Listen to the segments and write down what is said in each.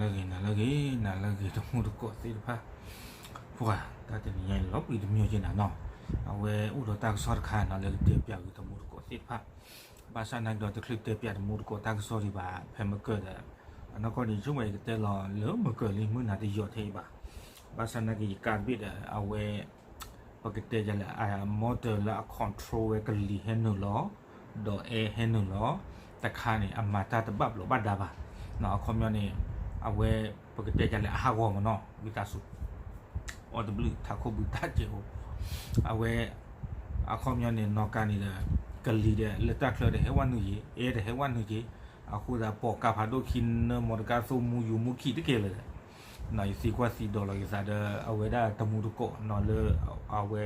နၤလၢဂ့ၤ နၤလၢဂ့ၤ နၤလၢဂ့ၤ တမူတကိးသ့ၣ်တဖၣ်, ပှၤ တၢ်တနံၤညါအံၤလီၤပှံၤတမံၤက့နၤနီၤ, အဝဲအိၣ်ဒီးတၢ်ကစီၣ်တခါနီၤ လၢကတဲပၠးဂ့ၤတမူတကိးသ့ၣ်တဖၣ်, ဘၣ်ဆၣ်နာ်က့ဒီးတချုးတဲပၠးတမူတကိးတၢ်ကစီၣ်ဒံးဘၣ် ဖဲမကၢၢ်ဒီး, အနီၢ်ကီၢ်န့ၣ် ဆိကမိၣ်ယကတဲလီၤလၢမကၢၢ်လံ မုၢ်နၤတယီၤထဲအံၤဘၣ်, ဘၣ်ဆၣ်နာ်က့ယကးတဘ့ၣ်ဒီး အဝဲ ပကတဲယၤလၢ အ motor လၢအ control ဝဲကလံၤဟဲနုာ်လီၤ, ဒီး air ဟဲနုာ်လီၤ, တခါန့ၣ် အမၤတၢ်တဘၣ်ဘျီးဘၣ်ဒါဘၣ်, အခီပညီန့ၣ် အဝဲ ပကတဲယၤလၢအဟးဂီၤမၢ်နီၤ ဝံသးစူၤ, အီၣ်တဘျုးထးခိၣ်ဘုတၢ်စဲးဖိ, အဝဲ အခီပညီန့ၣ် နီၢ်ကါန့ၣ်ဒီး ကလံၤဒီး လၢတၢ်ချၢဒီးဟဲဝဲနုာ်က့ၤ air ဒီးဟဲဝဲနုာ်က့ၤ, အဃိသတး ပိာ်ကါဖးဒိၣ်ခံ နၢမီတကါသိမူယူၤမူခံတက့ၢ်လၢၤဒီး ယသံကွၢ်သံဒိးလီၤယသးဒီး အဝဲဒၣ်တမူတကိးနီၤလၢ အဝဲ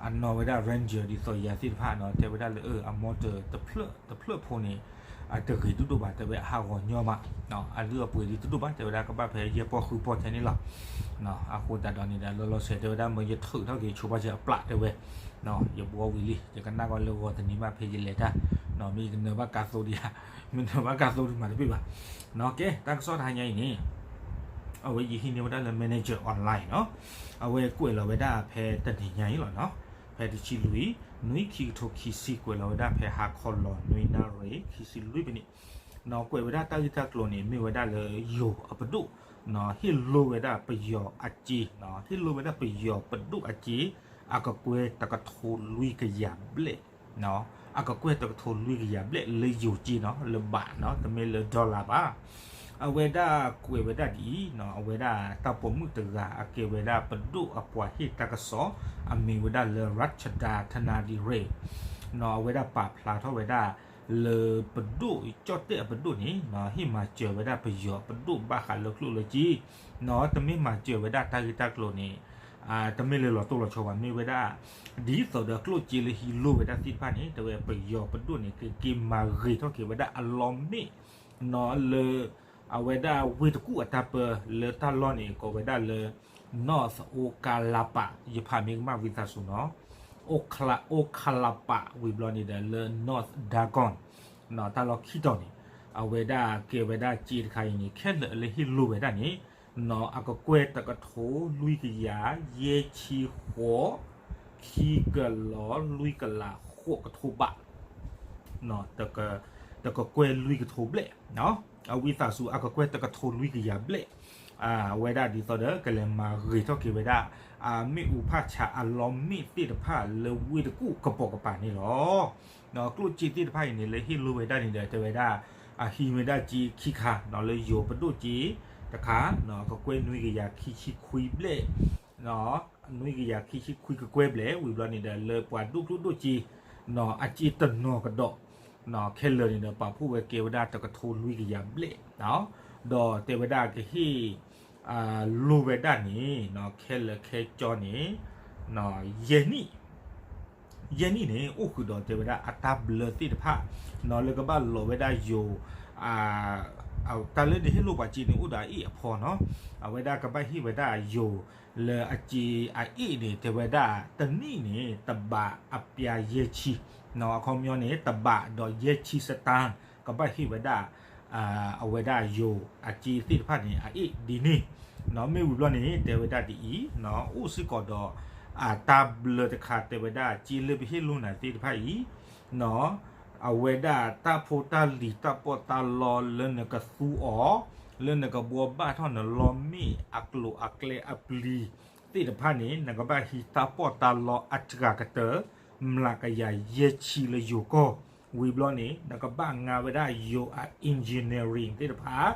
အနီၢ်ဝဲဒၣ် Ranger ဒ်သိးယၤသ့ၣ်တဖၣ်နီၤ တဲဝဲဒၣ်လၢ အ motor တဖျၢၣ်ဖိန့ၣ် အတဂ့ၤတဒိၣ်ဘၣ် တဲဝဲအဟးဂီၤညီမး, အလုၢ်အပှ့ၤဒ်တဒိၣ်ဘၣ် တဲဝဲဒၣ်ကဘၣ်ဖဲယဲၢ်ပီၢ်ဃုပီၢ်ထဲန့ၣ်လီၤ. အဃိသတးဒီးန့ၣ်ဒီး လီၤလီၤဆဲးတဲဝဲဒၣ် မ့ၢ်ယထုးထီၣ်က့ၤဆိပာ်စၢၤအပျၢ်တဲဝဲ, ယဘှီဝံၤလံ ယကနၣ်ကီးလၢဂီၤတနံၤဘၣ်ဖဲယလဲၤတၢ်, မ့ၢ်ယကနၢၤဘၣ်ကါသိဒံးဧါ, မ့ၢ်နၢၤဘၣ်ကါသိဒံးမးတဘ့ၣ်ဘၣ်. ကဲ တၢ်ကစီၣ်တဟါညါအံၤန့ၣ် အဝဲယဟံးန့ၢ်ဝဲဒၣ်လၢ Manager Online နီၤ, အဝဲကွဲးလီၤဝဲဒၣ်ဖဲတနံၤညါအံၤလီၤနီၤ, ဖဲတဆံလွံၢ် နွံ ခံကထိခံဆံ ကွဲးလီၤဝဲဒၣ်ဖဲဟါခီလီၤနွံနၣ်ရံၣ် ခံဆံလွံၢ်မံးနံး, နီၤ ကွဲးဝဲဒၣ်တၢ်ဂ့ၢ်တၢ်ကျိၤန့ၣ် မ့ၢ်ဝဲဒၣ်လၢယိၤအပဒိၣ် ဟ့ၣ်လိဝဲဒၣ်ပယီၤအစ့, ဟ့ၣ်လိဝဲဒၣ်ပယီၤပဒိၣ်အစ့ အကကွဲၢ်တကထိလွံၢ်ကယၤဘျဲၣ်, အကကွဲၢ်တကထိလွံၢ်ကယၤဘျဲၣ် လၢယိၤစ့နီၤ လၢဘးနီၤ တမ့ၢ်လၢ dollar ဘၣ်. အဝဲဒၣ်ကွဲးဝဲဒၣ်ဒ်အံၤ, အဝဲဒၣ်တၢ်ပိာ်မုၣ်တဂၤ အကဲဝဲဒၣ်ပဒိၣ်အပှၤဟ့ၣ်တၢ်ကစီၣ် အမံၤဝဲဒၣ်လၢ Rachanda Tanadere နီၤ အဝဲဒၣ်ပာ်ဖျါထီၣ်ဝဲဒၣ် လၢပဒိၣ်ကၠီၣ်တဲၣ်အပဒိၣ်န့ၣ် ဟ့ၣ်မၤစၢၤဝဲဒၣ်ပယီၤပဒိၣ်ဘၣ်ဃးလၢကျိၣ်လၢစ့, နီၤ တမ့ၢ်မၤစၢၤဝဲဒၣ်တၢ်ဂ့ၢ်တၢ်ကျိၤန့ၣ် တမ့ၢ်လၢလီၤတိၢ်လီၤဆီဘၣ် မ့ၢ်ဝဲဒၣ် ဒ်သိးဒီးကျိၣ်စ့လၢဟံးလိဝဲဒၣ်သ့ၣ်တဖၣ်န့ၣ် တဲဝဲပယီၤပဒိၣ်န့ၣ် ကက့ၤမၤဂ့ၤထီၣ်က့ၤဝဲဒၣ်အလီၢ်မ့ၣ် နီၤ လၢ အဝဲဒၣ်ဝ့ၢ်တကူၣ်အတၢ်ပၢ လၢတၢ်လီၢ်န့ၣ် ကိးဝဲဒၣ်လၢ North Okkalapa ယဖးမ့ၢ်ကမၣ်ဝံသးစူၤနီၤ Okkalapa ဝံၤဘျီန့ၣ်ဒီးလၢ North Dagon နီၤ တၢ်လီၢ်ခံတီၤန့ၣ် အဝဲဒၣ်ကဲဝဲဒၣ်စ့တခါအံၤန့ၣ် ခဲလၢာ်လၢဟ့ၣ်လိဝဲဒၣ်န့ၣ် နီၤ အကကွဲၢ်တကထိလွံၢ်ကယၤ ယဲၢ်ဆံဃိး ခံကလီၤလွံၢ်ကလးဃိးကထိဘး တကကွဲၢ်လွံၢ်ကထိဘျဲၣ်, အဝံသးစူၤ အကကွဲၢ်တကထိလွံၢ်ကယၤဘျဲၣ်, အဝဲဒၣ်ဒ်သိးဒီး ကလဲၤမၤဂ့ၤထီၣ်က့ၤဝဲဒၣ် အမ့ၣ်အူဖးဆးအလီၢ်မ့ၣ်သ့ၣ်တဖၣ်လၢဝ့ၢ်တကူၣ်ကပိာ်ကပၤန့ၣ်လီၤ. ကျိၣ်စ့သ့ၣ်တဖၣ်အံၤန့ၣ် လၢဟ့ၣ်လိဝဲဒၣ်န့ၣ်ဒီး တဲဝဲဒၣ် အဟံးဝဲဒၣ်စ့ခံခါ လၢယိၤပဒိၣ်စ့တခါ ကကွဲၢ်နွံကယၤခံဆံခွံဘျဲၣ် နွံကယၤခံဆံခွံကကွဲၢ်ဘျဲၣ် ဝံၤဘျီန့ၣ်ဒီး လၢပှၤဒိၣ်ကျိၣ်ဒိၣ်စ့ အစ့တနီၤကဒီး ခဲလၢာ်န့ၣ်ဒီး ပာ်ဖှိၣ်ဝဲကဲဝဲဒၣ်တကထိလွံၢ်ကယၤဘျဲၣ်, ဒီးတဲဝဲဒၣ်ကဟ့ၣ် လိဝဲဒၣ်န့ၣ် ခဲလၢာ်ခဲကၠီန့ၣ် ယဲၢ်နံၣ် ယဲၢ်နံၣ်န့ၣ် အိၣ်ဃုာ်ဒီးတဲဝဲဒၣ်အတၢ်ဘျၢသ့ၣ်တဖၣ် လၢကဘၣ်လီၤဝဲဒၣ်ယိၤ တၢ်လၢနဟ့ၣ်လိပှၤစ့န့ၣ် အိၣ်ဒီးအအ့ၣ်အဖီနီၤ, အဝဲဒၣ်ကဘၣ်ဟ့ၣ်ဝဲဒၣ်ယိၤ လၢအစ့အအ့ၣ်န့ၣ် တဲဝဲဒၣ်တနံၣ်န့ၣ် တဘးအပျးယဲၢ်ဆံ, အခီပညီန့ၣ် တဘးဒီးယဲၢ်ဆံစတၢၢ် ကဘၣ်ဟ့ၣ်ဝဲဒၣ် အဝဲဒၣ်ယိၤအစ့သ့ၣ်တဖၣ်န့ၣ် အအ့ၣ်ဒ်န့ၣ်, မ့ၢ်ဝံၤဘျီန့ၣ် တဲဝဲဒၣ်ဒ်အံၤ, အိၣ်စ့ၢ်ကီးဒီး အတၢ်ဘျၢတခါ တဲဝဲဒၣ်စ့လၢပဟ့ၣ်လိနၤသ့ၣ်တဖၣ်အံၤ အဝဲဒၣ်တၢ်ဖိတၢ်လံၤတၢ်ပီးတၢ်လီလၢနကသူအီၤ, လၢနကဘှီဘၣ်ထီၣ်နလီၢ်မ့ၣ်အကျိၤအကျဲအပျံၤသ့ၣ်တဖၣ်န့ၣ် နကဘၣ်ဟံးတၢ်ပီးတၢ်လီအစှၤကတၢၢ် မျးကယၤယဲၢ်ဆံလၢယိၤကီၢ်, ဝံၤဘျီန့ၣ် နကဘၣ်ငါဝဲဒၣ်ယိၤအ engineering သ့ၣ်တဖၣ်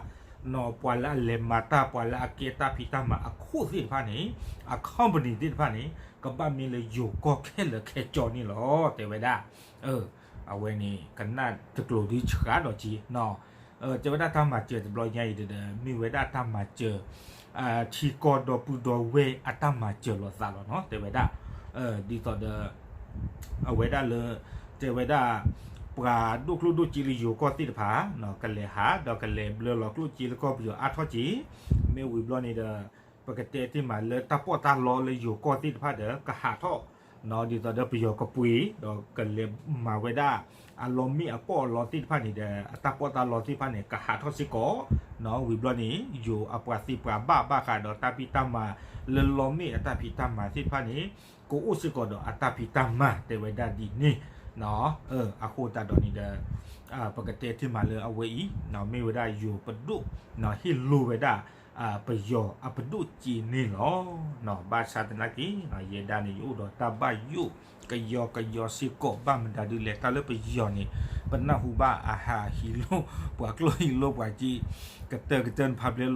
နီၤ ပှၤလၢအလဲၤမၤတၢ် ပှၤလၢအကဲတၢ်ဖံးတၢ်မၤအခိၣ်သ့ၣ်တဖၣ်န့ၣ် အ company သ့ၣ်တဖၣ်န့ၣ် ကဘၣ်မ့ၢ်လၢယိၤကီၢ်ခဲလၢာ်ခဲကၠီန့ၣ်လီၤ တဲဝဲဒၣ်. အဝဲန့ၣ် ကနၣ်တကျိၤဒ်ဆှးဒီးက့ၤ တဲဝဲဒၣ်တၢ်မၤစၢၤတဘျီညါအံၤဒီး မ့ၢ်ဝဲဒၣ်တၢ်မၤစၢၤ ထံကီၢ်ဒီပုၢ်ဒီဝဲၢ်အတၢ်မၤစၢၤလိာ်သးလီၤနီၤ တဲဝဲဒၣ်. ဒ်သိးဒီး အဝဲဒၣ်လၢ တဲဝဲဒၣ် ပှၤဒိၣ်ကျိၣ်ဒိၣ်စ့လၢယိၤကီၢ်သ့ၣ်တဖၣ် ကလဲၤဟး ဒီးကလဲၤဘျၢလီၤကျိၣ်စ့လၢကီၢ်ပယီၤအါထီၣ်က့ၤ မ့ၢ်ဝံၤဘျီန့ၣ်ဒီး ပကတဲတ့ၢ်မးလၢတၢ်ပီးတၢ်လီလၢယိၤကီၢ်သ့ၣ်တဖၣ်ဒီး ကဟးထီၣ် ဒ်သိးဒီးပယီၤကပှ့ၤ ဒီးကလဲၤမၤဝဲဒၣ် အလီၢ်မ့ၣ်အပီၣ်အလီသ့ၣ်တဖၣ်န့ၣ်ဒီး အတၢ်ပီၣ်တၢ်လီသ့ၣ်တဖၣ်န့ၣ် ကဟးထီၣ်စ့ၢ်ကီး, ဝံၤဘျီန့ၣ် ယိၤအပှၤသ့ပှၤဘၣ်ဘၣ်ဃးဒီးတၢ်ဖံးတၢ်မၤ လၢလီၢ်မ့ၣ်အတၢ်ဖံးတၢ်မၤသ့ၣ်တဖၣ်န့ၣ် ကအိၣ်စ့ၢ်ကီးဒီးအတၢ်ဖံးတၢ်မၤတဲဝဲဒၣ်ဒ်န့ၣ်, အဃိသတးဒီးန့ၣ်ဒီး ပကတဲတ့ၢ်မးလၢအဝဲအံၤ မ့ၢ်ဝဲဒၣ်ယိၤပဒိၣ် ဟ့ၣ်လိဝဲဒၣ် ပယီၤအပဒိၣ်စ့န့ၣ်လီၤ. ဘၣ်ဆၣ်သနာ်က့ ယဲဒၣ်န့ၣ် ယအိၣ်ဒီးတၢ်ဘၣ်ယိၣ်ကယီကယီစ့ၢ်ကီး ဘၣ်မတၤဒုလဲၣ် တၢ်လၢပယီၤန့ၣ် ပနၢ်ဟူဘၣ်အဟးဟံးလိၣ် ပှၤကျိၣ်ဟံးလိၣ်ပှၤစ့ ကတၢၢ်ကတၢၢ်တဖၣ်ဘျဲ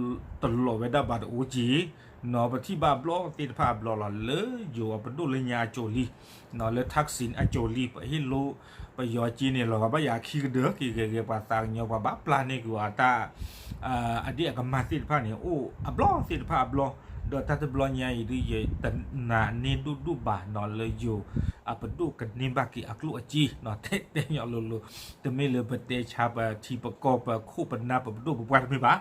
တလီးဝဲဒၣ်ဘၣ်တအိၣ်က့ၤ, ပထံၣ်ဘၣ်အဘျီသ့ၣ်တဖၣ်အဘျီလီၤ လၢယိၤအပဒိၣ်လၢညါအစိၤလံ လၢ Thaksin အစိၤလံ ပဟ့ၣ်လိပယီၤစ့န့ၣ် လီၤဂာ်ဘၣ်ယၤခံကဒၢက့ၤဂ့ၤဂ့ၤ ပှၤသးကညီၤပှၤဘၣ်ပျၢ်န့ၢ်ကွံာ်အီၤတၢ် အဒ့ၣ်အကမၢ်သ့ၣ်တဖၣ်န့ၣ် အိၣ်အဘျီသ့ၣ်တဖၣ်အဘျီ, ဒီးတၢ်တဘျီညါအံၤဒုး ယတနာ်န့ၢ်ဒိၣ်ဒိၣ်ဘၣ်နီၤ လၢယိၤအပဒိၣ်ကန့ၢ်ဘၣ်က့ၤအကျိၣ်အစ့နီၤ တဲတဲညီလိၤလိၤ, တမ့ၢ်လၢပတဲဆါပထံပကီၢ်ပခိၣ်ပနၢ်ပပဒိၣ်ပပှၢ်တမ့ၢ်ဘၣ်,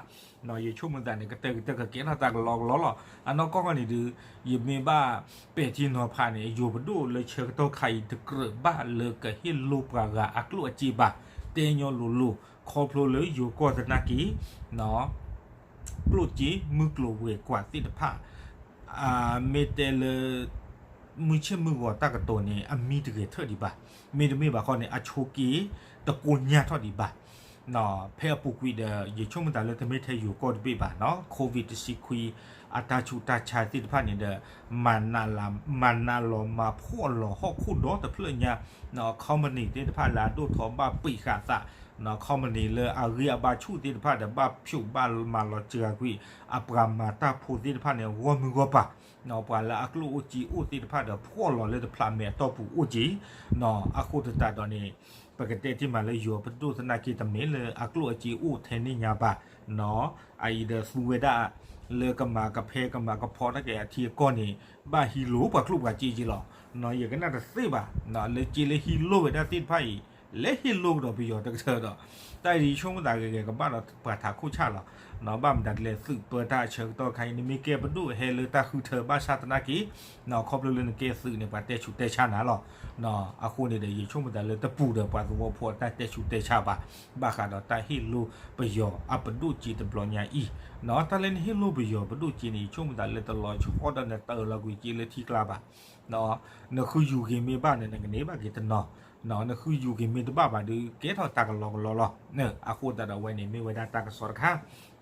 ယဆိကမိၣ်သးန့ၣ် ကတၢၢ်ကတၢၢ်ကကဲထီၣ်တၢ်ကလီကလီလီၤ. အနီၢ်ကီၢ်န့ၣ်ဒုး ယမ့ၢ်ဘၣ်ပဲာ်ထံနီၤဖးန့ၣ် ယိၤပဒိၣ်လၢဆၢကတီၢ်ခါအံၤ တကြၢးဘၣ်လၢကဟ့ၣ်လိပှၤဂၤအကျိၣ်အစ့ဘၣ်, တဲညီလိၤလိၤ ခီဖျိလၢယိၤကီၢ်သနာ်က့ ကျိၣ်စ့မုၢ်ကျိၤဝဲၤကွာ်သ့ၣ်တဖၣ် မ့ၢ်တဲလၢ မုၢ်ဆ့ၣ်မုၢ်ဂီၤတၢ်ကတိၤန့ၣ် အမံတဂဲၤထၢၣ်ဒံးဘၣ်, မ့တမ့ၢ်ဘၣ်ဃီန့ၣ် အဆိးက့တကိညၢ်ထီၣ်ဒံးဘၣ်. ဖဲအပူၤကွံာ်ဒီး ယဆိကမိၣ်သးလၢတမ့ၢ်ထဲယိၤကီၢ်တဘ့ၣ်ဘၣ်နီၤ COVID တဆံခွံ အတၢ်ဆူးတၢ်ဆါသ့ၣ်တဖၣ်န့ၣ်ဒီး မၤနးလီၤမၤဖှီၣ်လီၤဟီၣ်ခိၣ်ဒီတဖျၢၣ်ညါ, company သ့ၣ်တဖၣ်လၢအဒိၣ်ထီၣ်ဘၣ်ပှ့ၤဃာ်သး, company လၢအဂ့ၢ်အဘါဆူၣ်သ့ၣ်တဖၣ်ဒီး ဘၣ်ဖျိးဘၣ်မၤလီၤစှၤကွံာ် အပှၤမၤတၢ်ဖိသ့ၣ်တဖၣ်န့ၣ် ဂီၢ်မုၢ်ဂီၢ်ပၤ ပှၤလၢအကျိၣ်အိၣ်စ့အိၣ်သ့ၣ်တဖၣ်ဒီးဖှီၣ်လီၤလၢတဖျးမဲာ်အတီၢ်ပူၤအိၣ်က့ၤ, အဃိသတးဒီးန့ၣ် ပကတဲတ့ၢ်မးလၢယိၤပဒိၣ်သနာ်က့ တမ့ၢ်လၢအကျိၣ်အစ့အိၣ်ထဲန့ၣ်ညါဘၣ်, အအံၤဒီးသူဝဲဒၣ် လၢကမၤကဖဲကမၤကဖီတၢ်ကဲအထံအကီၢ်န့ၣ် ဘၣ်ဟံးလိပှၤကျိၣ်ပှၤစ့က့ၤလီၤ. ယကနၣ်တသ့ဘၣ် လၢစ့လၢဟံးလိဝဲဒၣ်သ့ၣ်တဖၣ်အံၤ လဲၤဟ့ၣ်လိကဒီးပယီၤတကတၢၢ်ဒီး တၢ်အံၤယဆိကမိၣ်သးဂ့ၤဂ့ၤကဘၣ်ဒီးပှၤထးခိၣ်ဆၣ်လီၤ. ဘၣ်မတၤဒ်လဲၣ် သုးပၢတၢ်အဆၢကတီၢ်ခါအံၤ နမ့ၢ်ကဲပဒိၣ်ဟဲလၢတၢ်ဃုထၢဘၣ်ဆၣ်သနာ်က့ ခီဖျိလၢနကဲသုးန့ၣ် ပှၤတဲဆူးတဲဆါနၤလီၤ. အဃိန့ၣ်ဒီး ယဆိကမိၣ်သးလၢတပူၤဒီးပှၤသဝီဖိအတၢ်တဲဆူးတဲဆါဘၣ်, ဘၣ်ဃးဒီးတၢ်ဟ့ၣ်လိပယီၤအပဒိၣ်စ့တဘျီညါအံၤ, တၢ်လၢနဟ့ၣ်လိပယီၤပဒိၣ်စ့န့ၣ် ယဆိကမိၣ်သးလၢတလီၤဆီဒီးနတၢ်အၢၣ်လီၤကွံာ်စ့လၢထံကျါဘၣ် နဃုယူၤက့ၤမ့ၢ်ဘၣ်န့ၣ် နကန့ၢ်ဘၣ်က့ၤတနီၤ, နဃုယူၤက့ၤမ့ၢ်တဘၣ်ဘၣ်ဒီး ကဲထီၣ်တၢ်ကလီကလီလီၤ. အဃိသတးဒီးအဝဲန့ၣ်မ့ၢ်ဝဲဒၣ်တၢ်ကစီၣ်တခါ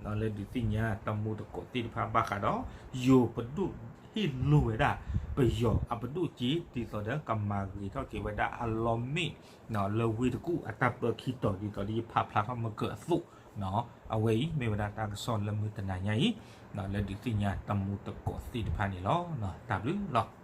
လၢဒုးသ့ၣ်ညါတမူတကိးသ့ၣ်တဖၣ်ဘၣ်ဃးဒီး ယိၤပဒိၣ်ဟ့ၣ်လိဝဲဒၣ် ပယီၤအပဒိၣ်စ့ ဒ်သိးဒီးကမၤဂ့ၤထီၣ်က့ၤဝဲဒၣ်အလီၢ်မ့ၣ် လၢဝ့ၢ်တကူၣ်အတၢ်ပၢခံတီၤ ဒ်သိးဒီးယဖးဖျါထီၣ်မကၢၤအသိး, အဝဲအံၤမ့ၢ်ဝဲဒၣ်တၢ်ကစီၣ်လၢမုၢ်တနၤညါအံၤ လၢဒုးသ့ၣ်ညါတမူတကိးသ့ၣ်တဖၣ်န့ၣ်လီၤ. တၢ်ဘျုးလီၤ.